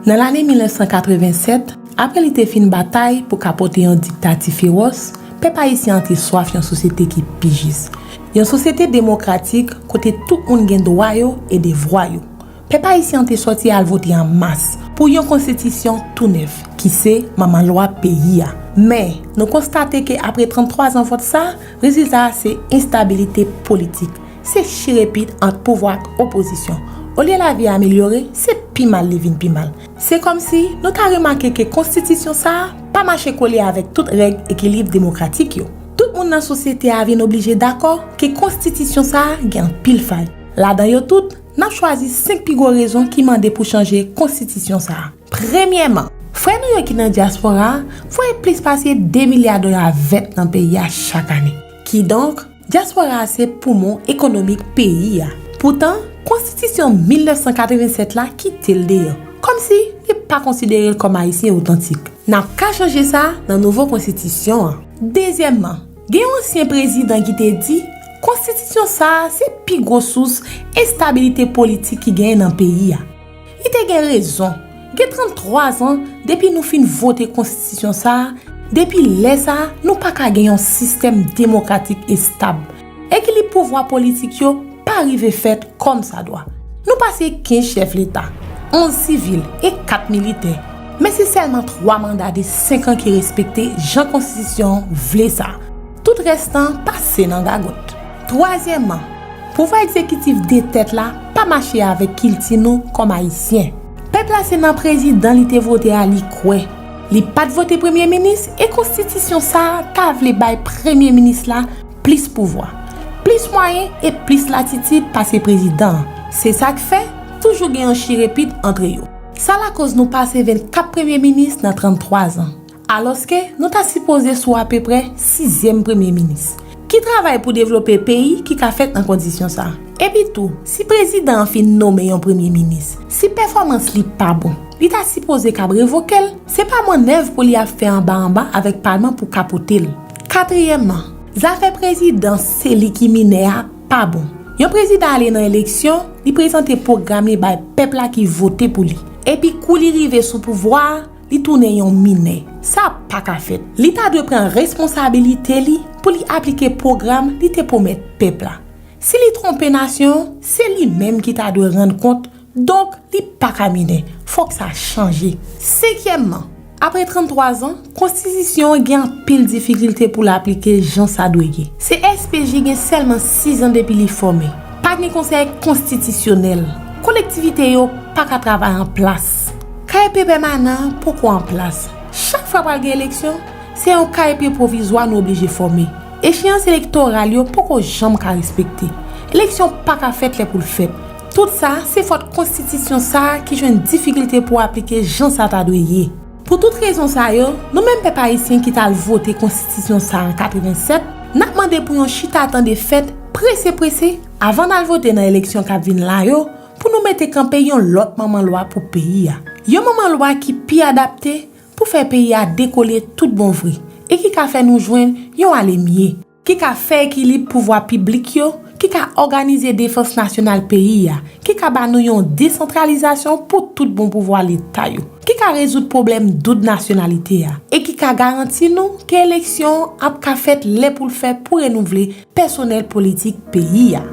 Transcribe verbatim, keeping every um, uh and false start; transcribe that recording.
Nan lane mil nèf san katreven sèt, apre li te fin batay pou ka pote yon diktati fewòs, pèp ayisyen an te swaf yon sosyete ki pi jis. Yon sosyete demokratik kote tout moun gen dwa yo e devwa yo. Pèp ayisyen an te sòti al vote an mas pou yon konstitisyon tou nèf, ki se manman lwa peyi a. Men, nou konstate ke apre tranntwa zan vòt sa, rezilta a se enstabilite politik. Se chirepit ant pouvwa ak opozisyon. Olye lavi a amelyore, se pi mal li vin pi mal. Se kòmsi nou ta remake ke konstitisyon sa a pa mache kole avèk tout règ ekilib demokratik yo. Tout moun nan sosyete a vin oblije dakò ke konstitisyon sa a gen anpil fay. Ladan yo tout, n ap chwazi senk pi gwo rezon ki mande pou chanje konstitisyon sa a. Premyèman, frè nou yo ki nan dyaspora a voye plis pase de milya dola vèt nan peyi a chak ane. Kidonk, dyaspora a se poumon ekonomik peyi a. Poutan, konstitisyon mil nèf san katreven sèt la kite l deyò, kòmsi li pa konsidere l kòm Ayisyen otantik. N ap ka chanje sa nan nouvo konstitisyon an. Dezyèmman, gen yon ansyen prezidan ki te di, konstitisyon sa a se pi gwo sous enstabilite politik ki genyen nan peyi a. Li te gen rezon. Gen tranntwa zan depi nou fin vote konstitisyon sa a, depi lè sa a, nou pa ka gen yon sistèm demokratik estab. Ekilib pouvwa politik yo pa rive fèt kòmsadwa. Nou pase kenz chèf leta, onz sivil e kat militè. Men se sèlman twa manda de senk an ki respekte jan konstitisyon an vle sa. Tout rès tan pase nan gagot. Twazyèmman, pouvwa egzekitif de tèt la pa mache avèk kilti nou kòm Ayisyen. Pèp la se nan prezidan li te vote a li kwè. Li pa t vote premye minis e konstitisyon sa a ta vle bay premye minis la plis pouvwa, plis mwayen e plis latitid pase prezidan an. Se sa k fè toujou gen yon chirepit antre yo. Sa lakoz nou pase vennkat premye minis nan tranntwa zan, alòske nou ta sipoze sou apeprè sizyèm premye minis. Ki travay pou devlope peyi ki ka fèt nan kondisyon sa a? Epitou, si prezidan an fin nonmen yon premye minis, si pèfòmans li pa bon, li ta sipoze kab revoke l. Se pa mannèv pou li ap fè anba anba avèk palman pou kapote l. Katriyèmman, zafè prezidan se li ki minè a pa bon. Yon prezidan ale nan eleksyon, li prezante pwogram li bay pèp la ki vote pou li. Epi kou li rive sou pouvwa a, li tounen yon minè. Sa pa ka fèt. Li ta dwe pran responsabilite li pou li aplike pwogram li te pwomèt pèp la. Si li twonpe nasyon an, se li menm ki ta dwe rann kont. Donk, li pa ka minè. Fòk sa chanje. Senkyèmman, apre tranntwa zan, konstitisyon an gen anpil difikilte pou l aplike jan sa dwe ye. C S P J gen sèlman sis zan depi li fòme. Pa gen konsèy konstitisyonèl. Kolektivite yo pa ka travay an plas. K E P pèmanan an poko an plas. Chak fwa pral gen eleksyon, se yon K E P pwovizwa nou oblije fòme. Echeyans elektoral yo poko janm ka respekte. Eleksyon pa ka fèt lè pou l fèt. Tout sa, se fòt konstitisyon sa a ki jwenn difikilte pou aplike jan sa ta dwe ye. Pou tout rezon sa yo, nou menm pèp ayisyen ki t al vote konstitisyon sa a an katreven sèt, n ap mande pou yon chita tande fèt prese prese avan n al vote nan eleksyon k ap vin la yo, pou nou mete kanpe yon lòt manman lwa pou peyi a. Yon manman lwa ki pi adapte pou fè peyi a dekole tout bon vre e ki ka fè nou jwenn yon ale mye, ki ka fè ekilib pouvwa piblik yo, ki ka òganize defans nasyonal peyi a, ki ka ba nou yon desantralizasyon pou tout bon pouvwa leta yo, ki ka rezoud pwoblèm doub nasyonalite a e ki ka garanti nou ke eleksyon an ap ka fèt lè pou l fèt pou renouvle pèsonèl politik peyi a.